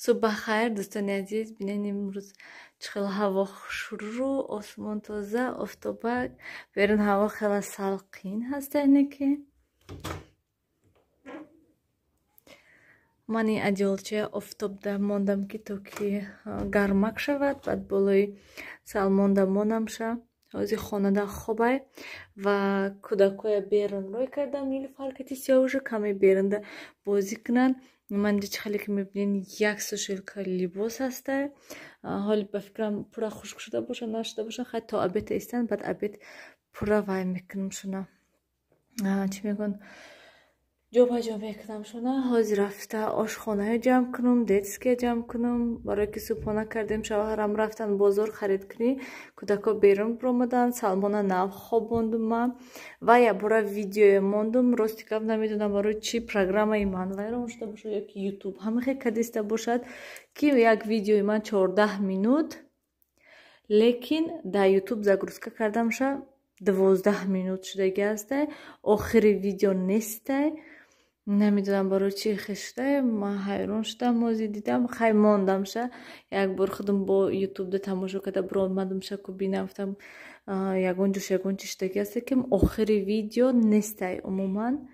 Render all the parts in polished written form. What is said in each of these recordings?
Субҳ бахайр, дӯстони азиз. Бинед, имрӯз чӣ хел ҳаво хушрӯ, осмон тоза, офтобак. Берун ҳаво хеле салқин ҳаст, яъне ки ман ин одеялча офтобда мондам, ки то ки гармак шавад, баъд болои Салмонда монамша. Ҳозир хонада хобай ва кӯдакҳоя берун рой кардам. Нилуфар кати Сиёвуша каме берунда бозӣ кунанд. Ман инҷа чӣ хеле ки мебинед, як сушилка либос ҳастай. Ҳоли ба фикрам пурра хушк шуда бошад, нашуда бошад. Хай, то обед истанд, баъд обед пурра вай мекунам шуна. Чӣ мегӯянд, ҷобаҷо мекунам шуна. Ҳозир рафта ошхонаё ҷамъ кунам, детския ҷамъ кунам, барое ки субҳона кардем, шавҳарам рафтан бозор харид кунӣ, кӯдакҳо берун биромаданд, Салмона нав хобондум ман ва якбора видеое мондум. Рости гап, намедонам барои чӣ программаи ман вайрон шуда бошад ё ки Ютуб ҳамахе кадиста бошад, ки як видеои ман 14 минут, лекин дар Ютуб загрузка кардамша 12 минут шудаги ҳастай, охири видео нестай. Намедонам барои чӣ хештай, ман ҳайрон шудам. Ҳозир дидам, хай, мондамша, як бор худам бо Ютубда тамошо карда биромадамша ку бинам, гуфтам, ягон ҷош ягон чи шудаги аста, ки охири видео нестай, умуман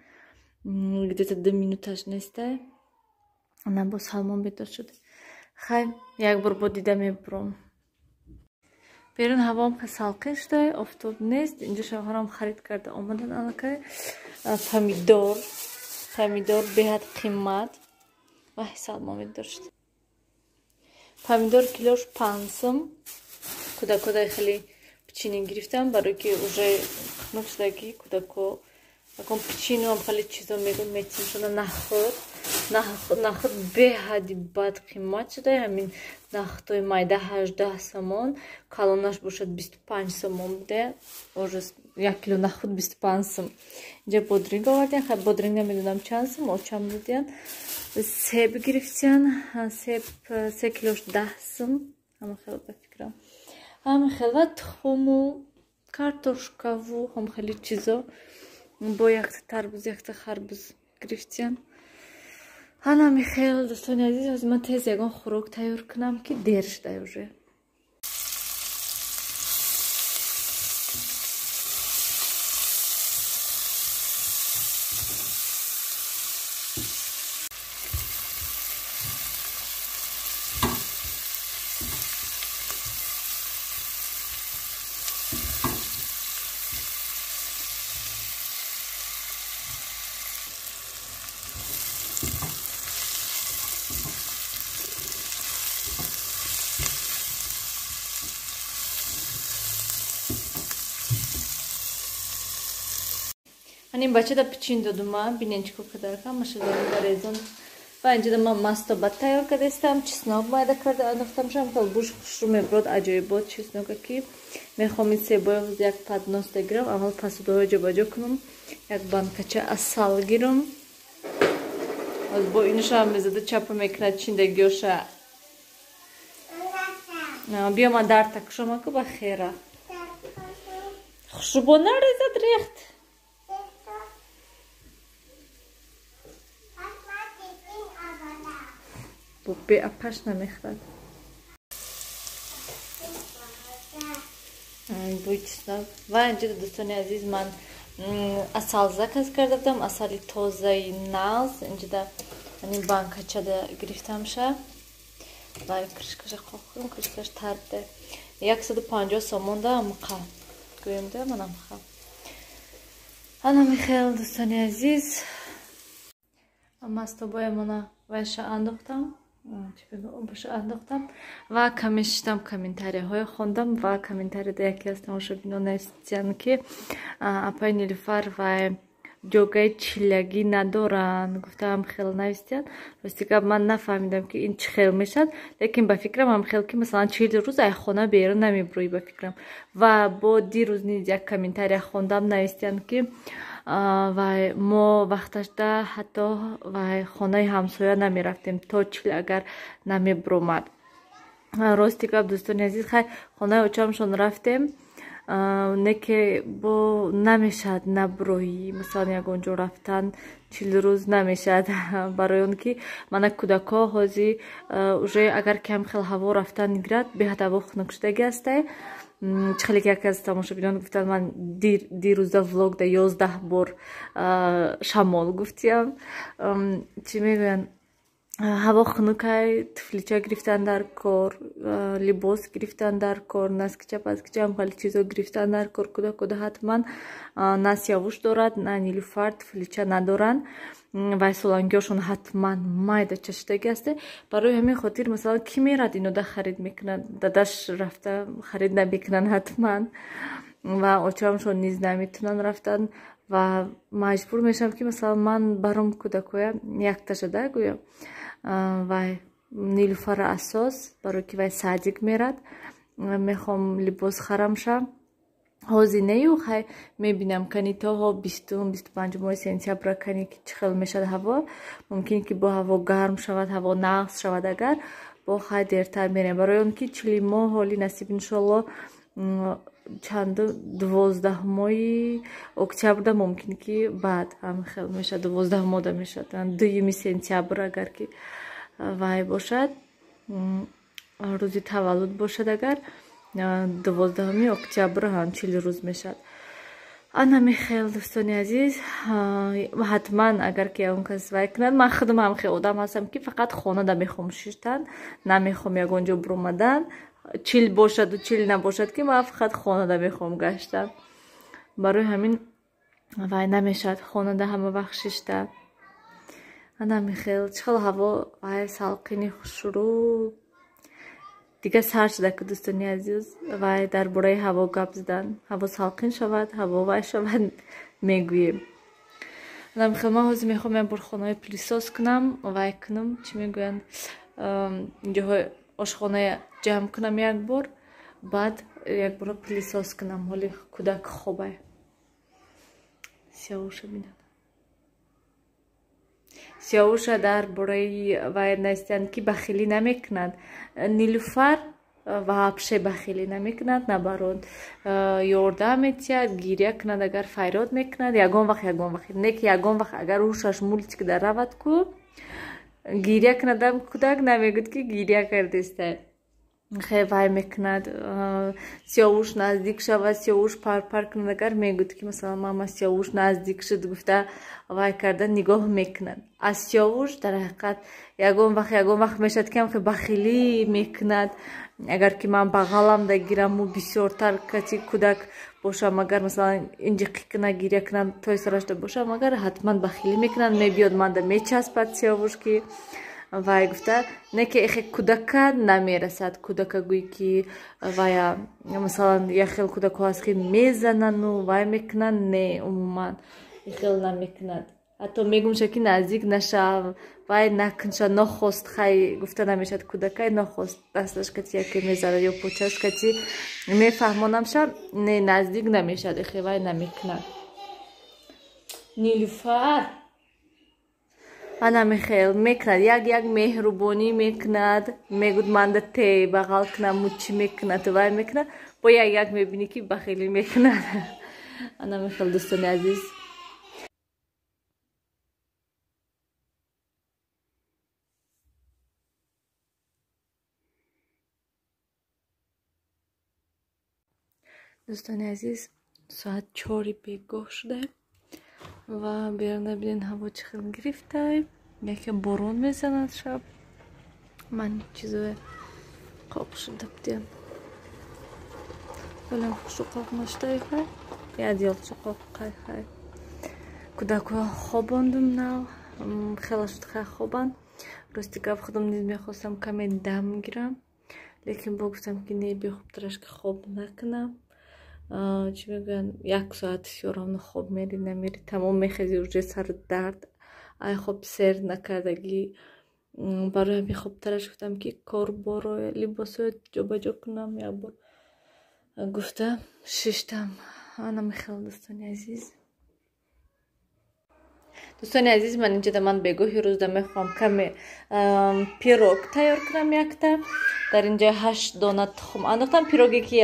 где-то 2 минуташ нестай. На, бо Салмон бедор шуд. Хай, як бор бо дида мебуром. Берун ҳавоам салқин шуда, офтоб нест. Инҷо шавҳарам харид карда омадан аллакай помидор. Помидор беҳад қимат. Вай, Салмон бедор шуд. Помидор килош 5 сум. Кӯдакодай хеле печенье гирифтам, барое ки уже хунук шудаги, кӯдако ягон печеньеам хеле чизо мегӯн метим шуда. Нахӯд, нахӯд беҳади бад қимат шуда. Ҳамин нахӯдҳои майда 18 сомон, калонаш бошад 25 сомон буде. Ужас, 1 кило нахӯд 25 сум. Инҷа бодринг овардиян. Хай, бодринг намедонам чанд сум, очам додиян. Себ гирифтиян, себ 3 килош 10 сум, ҳама хел ба фикрам, ҳама хел ва тухму картошкаву ҳам хеле чизо, бо якта тарбуз, якта харбуз гирифтиян. Ҳанами хел, дӯстони азиз. Ҳозир ман тез ягон хӯрок тайёр кунам, ки дер шуда уже. Ин бачада пичин додума, бинен чӣ кор карда, ҳамаша резон. Ва инҷода ман мастоба тайёр кардастам, чеснок майда карда андохтам, шам хел буш хушрӯ мебурод, аҷоибот чеснока, ки мехоҳам ин себоя як поднос гирам. Аввал посудаҳои ҷобаҷо кунам, як банкача асал гирам. Бо инушам мезада чапа мекунад чиндагиёша. Биё, ман дарта кушомаку, ба хера хушрӯбо нарезад, рехт. Беапаш намехӯрад. Бӯи чеснок. Ва инҷо, дӯстони азиз, ман асал заказ карда будам, асали тозаи нағз. Инҷода ин банкачада гирифтамша ва крышкаша қохӯрам, крышкаш тарбда. 150 сомон да амқа гӯем да манамха. Ана михел, дӯстони азиз, мастобоямона вайша андохтам, обаша андохтам ва каме шиштам, комментарияҳое хондам. Ва комментарияда яке аз тамошобинон нависиянд, ки апаи Нилуфар вай ҷогаи чиллагӣ надоранд, гуфтаам, хел навистиянд. Рости гап, ман нафаҳмидам, ки ин чӣ хел мешавад, лекин ба фикрам ҳам хел, ки масалан 40 рӯз ай хона берун намебурӯӣ, ба фикрам. Ва бо дирӯз низ як комментария хондам, навистиянд, ки вай мо вақташда ҳатто вай хонаи ҳамсоя намерафтем, то чил агар намебуромад. Рости гап, дӯстони азиз, хай, хонаи очамшон рафтем. Не ки бо намешавад наброӣ, масалан, ягон ҷо рафтан 40 рӯз намешавад, барои он ки мана кӯдакҳо ҳозир уже агар кам хел ҳаво рафтан гирад, беҳад ҳаво хунук шудаги ҳастай. Чӣ хеле ки яке аз тамошобинон гуфтанд, ман дирӯза влогда 11 бор шамол гуфтиям. Чӣ мегӯянд, ҳаво хунукай, туфлича гирифтан дар кор, либос гирифтан дар кор, носкича, паскича, ҳам хеле чизо гирифтан дар кор. Кӯдакода ҳатман на Сиявуш дорад, на Нилуфар туфлича надоранд, вай солангиҳошон ҳатман майда чашидаги ҳасте. Барои ҳамин хотир, масалан, кӣ мерад инода харид мекунад? Дадаш рафта харид намекунанд ҳатман, ва очаамшон низ наметунанд рафтан, ва маҷбур мешавам, ки масалан ман баром кӯдакоя якташада гӯям. Вай Нилуфара асос, барое ки вай садик мерад, мехоҳам либос харамша. Ҳозир нею, хай мебинам, кани то 20-у 25-уми сентябра кани ки чӣ хел мешавад ҳаво. Мумкин ки бо ҳаво гарм шавад, ҳаво нағз шавад, агар бо хай дертар мерем, барои он ки чили моҳ ҳоли насиб, иншолло, чанду 12-мои октябрда мумкин ки баъд ҳам хел мешавад, 12 мода мешавад, 2-юми сентябр агар ки вай бошад, рӯзи таваллуд бошад, агар 12-уми октябр ҳам 40 рӯз мешавад. Ана мехел, дӯстони азиз, ҳатман агар ки ягон кас вай кунад, ман худам ҳам хел одам ҳастам, ки фақат хонада мехоҳам шиштан, намехоҳам ягон ҷо биромадан. 40 бошаду 40 набошад, ки ман фақат хонада мехоҳам гаштан. Барои ҳамин вай намешавад хонада ҳама вақт шишта. Ана мехел, чӣ хел ҳаво вай салқини хушрӯ дига сар шуда ки, дӯстони азиз, вай дар бораи ҳаво гап задан. Ҳаво салқин шавад, ҳаво вай шавад, мегӯем. Ана мехел, ман ҳозир мехоҳам як бор хонаҳои пылесос кунам, вай кунам, чӣ мегӯянд, ҷоҳои ошхоная ҷамъ кунам як бор, баъд якбора пылесос кунам. Ҳоли кӯдак хобай. Сиёвуша бинад. Сиёвуша дар бораи вай настиянд, ки бахилӣ намекунад. Нилуфар вообще бахилӣ намекунад, наоборот, ёрдам метиҳад. Гиря кунад агар, фарёд мекунад ягон вақт, ягон вақт не ки ягон вақт агар ҳушаш мультик дар равад ку, гиря кунадам, кӯдак намегӯд, ки гиря кардестай. Хе вай мекунад. Сиёвуш наздик шавад, Сиёвуш парпар кунад агар, мегӯд, ки масалан мама, Сиёвуш наздик шуд, гуфта вай карда нигоҳ мекунад. Аз Сиёвуш дар ҳақиқат ягон вақт, ягон вақт мешавад, ки ҳам бахилӣ мекунад. Агар ки ман бағаламда гираму бисёртар кати кӯдак бошам, агар масалан инҷиқӣ кунад, гиря кунад, той сарашда бошам агар, ҳатман бахилӣ мекунад, мебиёд манда мечаспад Сиёвуш, ки вай гуфта. Не ки эхе кӯдака намерасад, кӯдака гӯй ки вая, масалан, як хел кӯдакҳо ҳаст, ки мезанану вай мекунанд, не, умуман ихел намекунад. Ҳатто мегумша, ки наздик нашав, вай накунша, нохост хай гуфта намешавад, кӯдакай нохост дасташ кати яке мезанад ё почаш кати, мефаҳмонамша, не, наздик намешавад, эхе вай намекунад. Нилуфар ана мехел мекунад, як як меҳрубонӣ мекунад, мегӯд манда те бағал кунам, мучӣ мекунад, вай мекунад, бо як як мебинӣ, ки бахилӣ мекунад. Ана мехел, дӯстони азиз. Дӯстони азиз, соат 4-и бегоҳ шуда ва берунда бинед, ҳаво чӣ хел гирифтай, яке борон мезанад шаб. Ман чизое қоқ шуда будиям, вале хушу қоқ нашудай, хай ядёлча қоқ қай. Хай, кӯдакҳо хобондум нав, хела шуд, хай хобанд. Рости гап, худам низ мехостам каме дам гирам, лекин бо гуфтам, ки не, бехубтараш ки хоб накунам. Чӣ мегӯянд, як соат всё равно хоб мери намери, тамом мехези, уже сару дард, ай хоб сер накардагӣ. Барои ҳамин хобтараш гуфтам, ки кор боро либосҳои ҷобаҷо кунам як бор гуфта шиштам. Ана мехел, дӯстони азиз. Дӯстони азиз, ман инҷода ман бегоҳи рӯзда мехоҳам каме пирог тайёр кунам якта. Дар инҷа 8 дона тухм андохтам. Пироге ки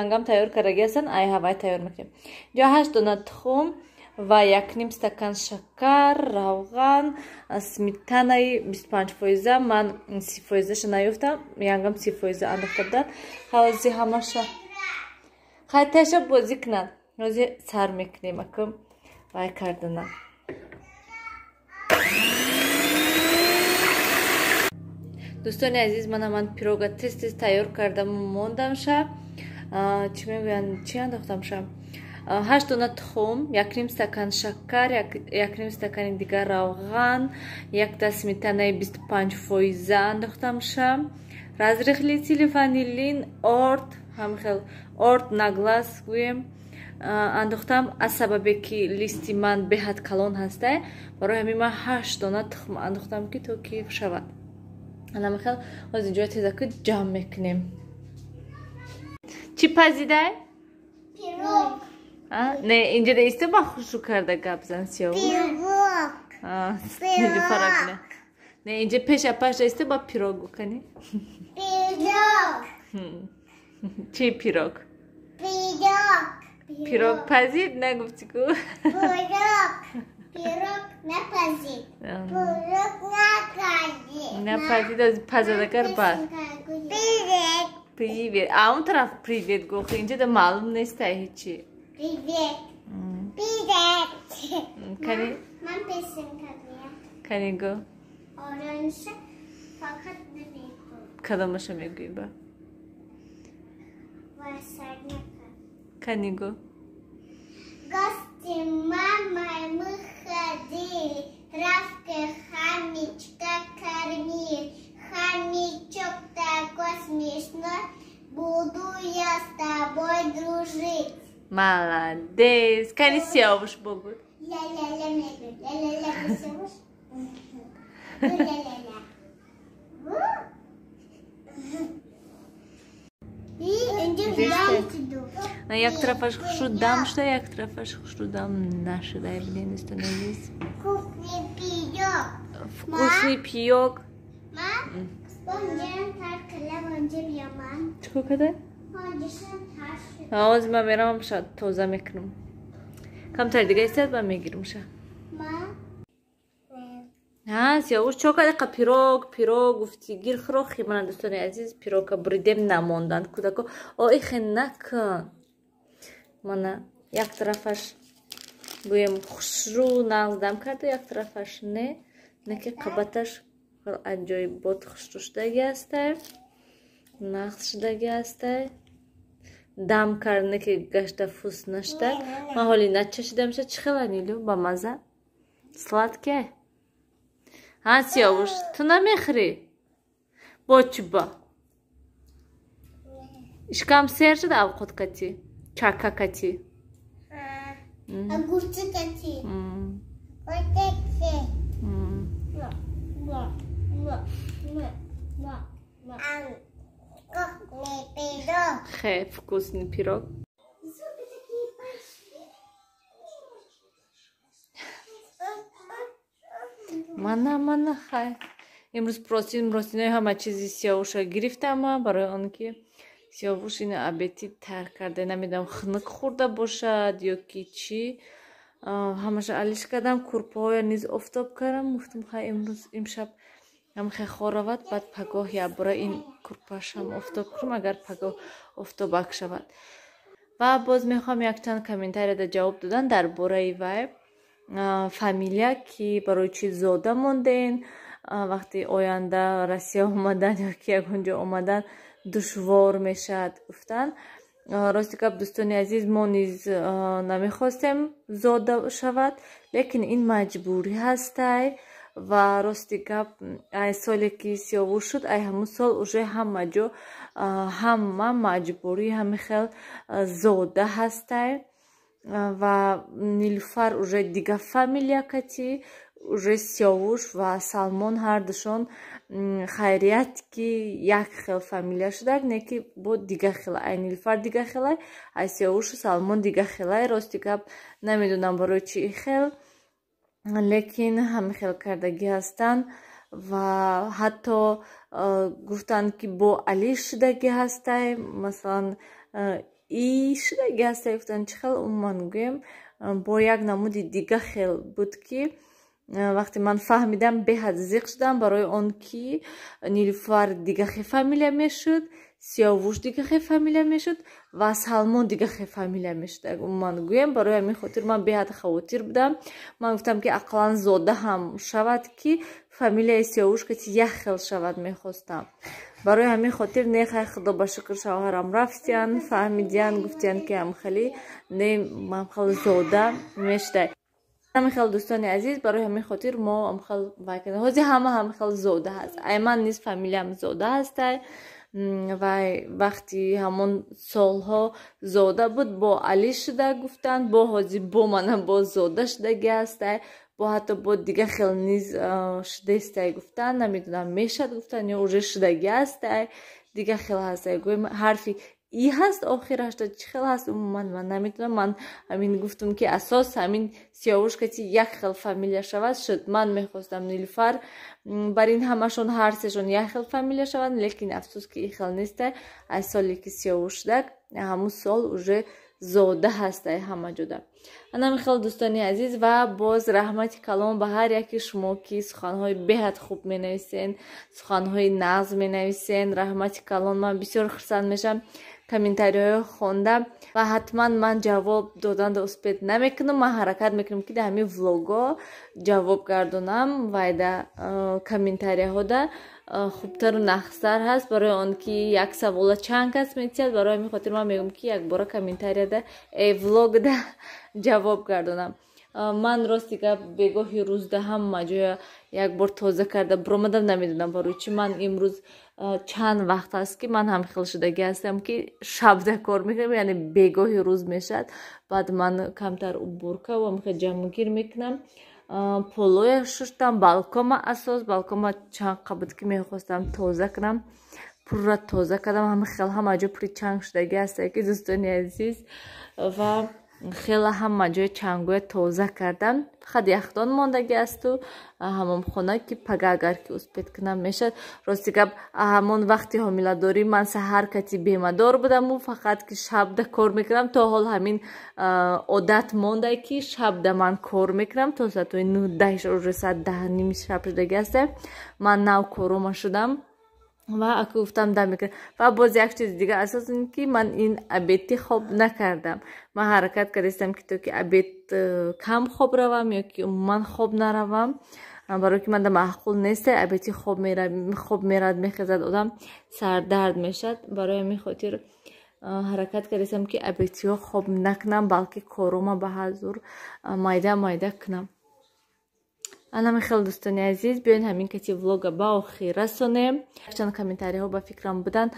янгам тайёр кардаги ҳастанд, ай ҳавай тайёр мекунем. Инҷа 8 дона тухм ва 1,5 стакан шакар, равған, сметанаи 25%. Ман 30%-ша наёфтам, янгам 30% андохта будам. Ҳози ҳамаша хайташа бозӣ кунад. Ҳози сар мекунем акм вай кардана. Дӯстони азиз, мана ман пирога тез-тез тайёр кардам, мондамша. Чӣ мегӯянд, чӣ андохтамша? 8 дона тухм, 1,5 стакан шакар, 1,5 стакани дигар равған, якта сметанаи 25% андохтамша. Разрыхлители, ванилин, орд, ҳамхел орд на глаз гӯем андохтам. Аз сабабе ки листи ман беҳад калон ҳастай, барои ҳамин ман 8 дона тухм андохтам, ки то ки шавад. Анамихел ҳозир ҷоя тезаки ҷамъ мекунем. Чӣ пазидай? Пирог. Не, инҷа деисто ба хушрӯ карда гап зан, Сиёвуш. Пирог. Нилуфара. Не, инҷа пеш апаш деисто ба пирог гӯкани. Пирог. Чӣ пирог? Пирог. Пирог пазид нагуфтӣ ку? Пирог. Пирог напазид. Пирог напазид. Напазид, аз пазадагар бад. Привет. Привет. А он тараф привет гуфт, инҷа да маълум нест ҳечи. Привет. Привет. Кани? Ман песенка гӯям. Кани гӯ. Оранжа фақат намегӯ. Кадомаша мегӯӣ ба? Васарнака. Кани гӯ. Гости мамой мы ходили, травкой хомячка кормили. Хомячок такой смешной, буду я с тобой дружить. Молодец. Кани Сиёвуш богу. Ля-ля-ля, мегу. Ля-ля-ля, Сиёвуш. Ля-ля-ля. Як тарафаш хушрӯ дам шуда, як тарафаш хушрӯ дам нашуда. Бинед, дӯстони азиз. Вкусный пирог. Вкусный пирог. Чӣ кор карда? Ҳозир ман меравам, тоза мекунам. Камтар дига истад, ман мегирамша. Ҳа, Сиёвуш чо карда? Қа пирог, пирог гуфтӣ, гир хӯрохи. Мана дӯстони азиз, пирогка буридем, намонданд кӯдако. О, ихе накун. Мана як тарафаш гӯем хушрӯ нағз дам карда, як тарафаш не, не ки қабаташ аҷоибот хушрӯ шудаги ҳастай, нағз шудаги ҳастай. Дам кард, не ки гашта фус нашуда. Ман ҳоли начашидамша. Чӣ хела, Нилу, ба маза? Сладкий? Ҳа, Сиёвуш, ту намехӯрӣ? Бо чӣ ба? Ишкам сер шуда авқот кати, чака кати. Огурцы кати. Хе, вкусный пирог. Зубы такие большие. Мана, мана, хай. Имрӯз простин, ростинои ҳама чизи Сиёвуша гирифтама, барои он ки Сиёвуш ина аппетит тарк карда, намедонам хунук хӯрда бошад ё ки чӣ. Ҳамаша алиш кардам, курпаҳоя низ офтоб кардам. Гуфтам, хай имрӯз имшаб ҳамхе хоравад, баъд пагоҳ якбора ин курпашам офтоб кунам, агар пагоҳ офтобак шавад. Ва боз мехоҳам якчанд комментарияда ҷавоб додан дар бораи вай фамилия, ки барои чӣ зода монден, вақти оянда Россия омадан ё ки ягон ҷо омадан душвор мешавад гуфтан. Рости гап, дӯстони азиз, мо низ намехостем зода шавад, лекин ин маҷбурӣ ҳастай. Ва рости гап, ай соле ки Сиёвуш шуд, ай ҳамун сол уже ҳама ҷо ҳама маҷбурӣ ҳами хел зода ҳастай. Ва Нилуфар уже дига фамилия кати, уже Сиёвуш ва Салмон ҳардушон хайрият ки як хел фамилия шудак, не ки бо дига хела. Ай Нилуфар дига хелай, ай Сиёвушу Салмон дига хелай. Рости гап, намедонам барои чӣ хел, лекин ҳами хел кардагӣ ҳастанд. Ва ҳатто гуфтанд, ки бо Али шудагӣ ҳастай, масалан, и шудагӣ ҳастай, гуфтанд. Чӣ хел умуман гӯем, бо як намуди дига хел буд, ки вақте ман фаҳмидам, беҳад зиқ шудам, барои он ки Нилуфар дигахе фамилия мешуд, Сиёвуш дигахе фамилия мешуд ва Салмон дигахе фамилия мешуд. Умуман гӯем, барои ҳамин хотир ман беҳад хавотир будам. Ман гуфтам, ки ақаллан зода ҳам шавад, ки фамилияи Сиёвуш кати як хел шавад, мехостам. Барои ҳамин хотир не, хай, худо ба шукр, шавҳарам рафтиян, фаҳмидиян, гуфтиян, ки ҳамхели не, ҳамхел зода мешудай. Ҳамин дӯстони азиз, барои ҳамин хотир мо ҳамхел вай кардем. Ҳозир ҳама ҳамхел зода ҳаст. Ай ман низ фамилиям зода ҳастай. Вай вақти ҳамон солҳо зода буд, бо Али шуда гуфтанд, бо ҳозир бо мана бо зода шудагӣ ҳастай, бо ҳатто бо дига хел низ шудаистай гуфтанд. Намедонам, мешад гуфтанд ё уже шудагӣ ҳастай, дига хел ҳастай, гӯем, ҳарфи и ҳаст охирашда, чӣ хел ҳаст, умуман ман намедонам. Ман ҳамин гуфтам, ки асос ҳамин Сиёвуш кати як хел фамилия шавад, шуд. Ман мехостам, Нилуфар бар ин ҳамашон, ҳар сешон як хел фамилия шаванд, лекин афсӯс, ки ин хел нестай. Аз соле ки Сиёвуш шудак, ҳамун сол уже зода ҳастай ҳама ҷода. Анами хел, дӯстони азиз. Ва боз раҳмати калон ба ҳар яки шумо, ки суханҳои беҳад хуб менависен, суханҳои нағз менависен. Раҳмати калон, ман бисёр хурсанд мешавам комментариҳои хонда. Ва ҳатман ман ҷавоб доданда успеть намекунам, ман ҳаракат мекунам, ки дар ҳамин влого ҷавоб гардонам. Вайда комментарияҳода хубтару нағзтар ҳаст, барои он ки як савола чанд кас метиҳад. Барои ҳамин хотир ман мегӯям, ки якбора комментарияда, влогда ҷавоб гардонам. Ман рости гап, бегоҳи рӯзда ҳама ҷоя якбор тоза карда биромадам. Намедонам барои чӣ ман имрӯз, чанд вақт аст, ки ман ҳамхел шудагӣ ҳастам, ки шабда кор мекунам, яъне бегоҳи рӯз мешавад, баъд ман камтар уборка ва ҷамъгир мекунам. Полоя шуштам, балкома, асос балкома чанд қа буд, ки мехостам тоза кунам, пурра тоза кардам. Ҳама хел ҳама ҷо пури чанг шудагӣ ҳастае, ки дӯстони азиз, ва хела ҳама ҷои чангоя тоза кардам. Фақат яхдон мондагӣ асту ҳамомхона, ки пага агар ки успеть кунам, мешавад. Рости гап, ҳамон вақти ҳомиладорӣ ман саҳар кати бемадор будаму фақат ки шабда кор мекунам. То ҳол ҳамин одат монда, ки шабда ман кор мекунам то соатҳои нӯ, даҳ, уже соат даҳними шаб шудагӣ аста, ман нав корома шудам ва аку гуфтам, да мекунам. Ва боз як чизи дига, асос ин ки ман ин обеди хоб накардам. Ман ҳаракат кардастам, ки то ки обед кам хоб равам ё ки умуман хоб наравам, барое ки манда маъқул нест обеди хоб мерад, мехезад одам, сардард мешавад. Барои ҳамин хотир ҳаракат кардастам, ки обедиҳо хоб накунам, балки корома ба ҳазур майда майда кунам. Анами хел, дӯстони азиз, биёед, ҳамин кати влога ба охир расонем. Чанд комментариҳо ба фикрам буданд,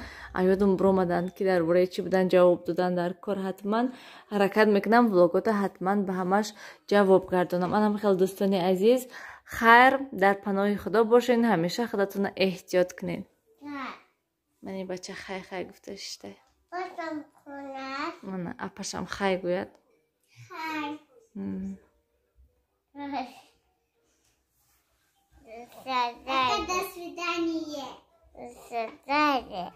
ёдум биромаданд, ки дар бораи чӣ будан, ҷавоб додан дар кор. Ҳатман ҳаракат мекунам, влогота ҳатман ба ҳамаш ҷавоб гардонам. Анами хел, дӯстони азиз, хайр, дар паноҳи Худо бошед, ҳамеша худатонро эҳтиёт кунед. Мани бача хай хай гуфта шишта. Мана апашам хай гӯяд. Хай. До свидания. До свидания.